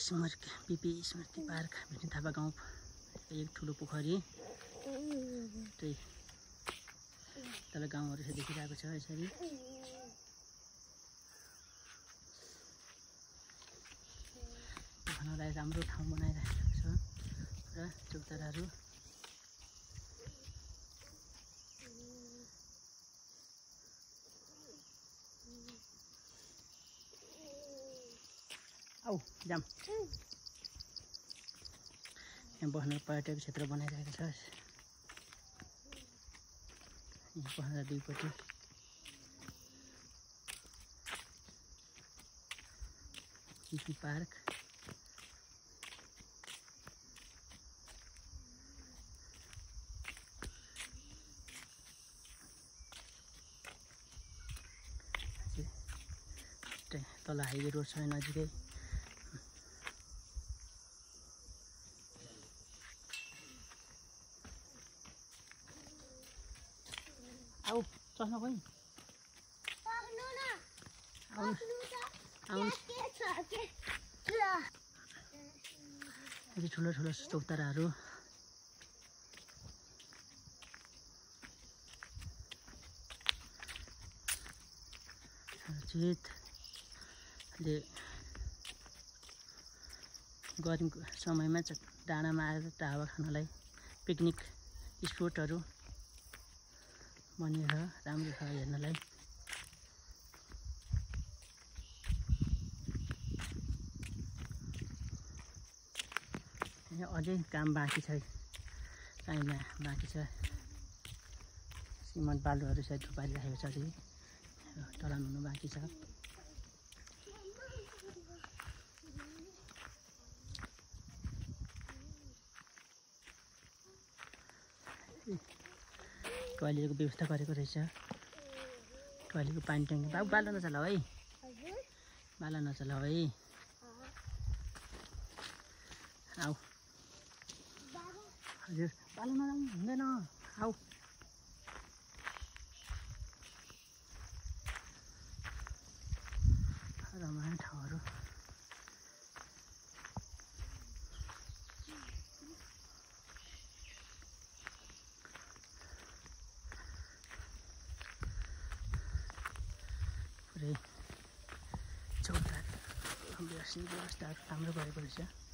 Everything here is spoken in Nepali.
बिपी स्मृति पार्क भिटी थापा गाउँ एक ठुलो पोखरी त्यही तल गाउँहरु चाहिँ देखिरहेको छ यसरी खानलाई राम्रो ठाउँ बनाइरहेको छ र चौताराहरू आऊ जाम यहाँ बस्न पर्यटक क्षेत्र बनाइरहेको छ यहाँ बस्न दुईपट्टि बिपी पार्क तल हाइवे रोड छ नजिकै आऊ चस्न खोइ अझै ठुलो ठुलो चौताराहरू अहिले गर्मीको समयमा डाँडामा आएर हावा खानलाई पिकनिक स्पोटहरू बनिएर राम्रो छ हेर्नलाई यहाँ अझै काम बाँकी छ चाहिँमा बाँकी छ सिमेन्ट बालुहरू सायद थुपारिरहेको छ अझै ढलान हुनु बाँकी छ टोयलेटको व्यवस्था गरेको रहेछ टोयलेटको पानी ट्याङ्की बाबु बाला नचलाऊ है बाला नचलाऊ है आऊ हजुर बाला नलाउनु हुँदैन आऊ रमाइलो ठाउँहरू पुरै चौतारा बस्ने व्यवस्थाहरू राम्रो गरेको रहेछ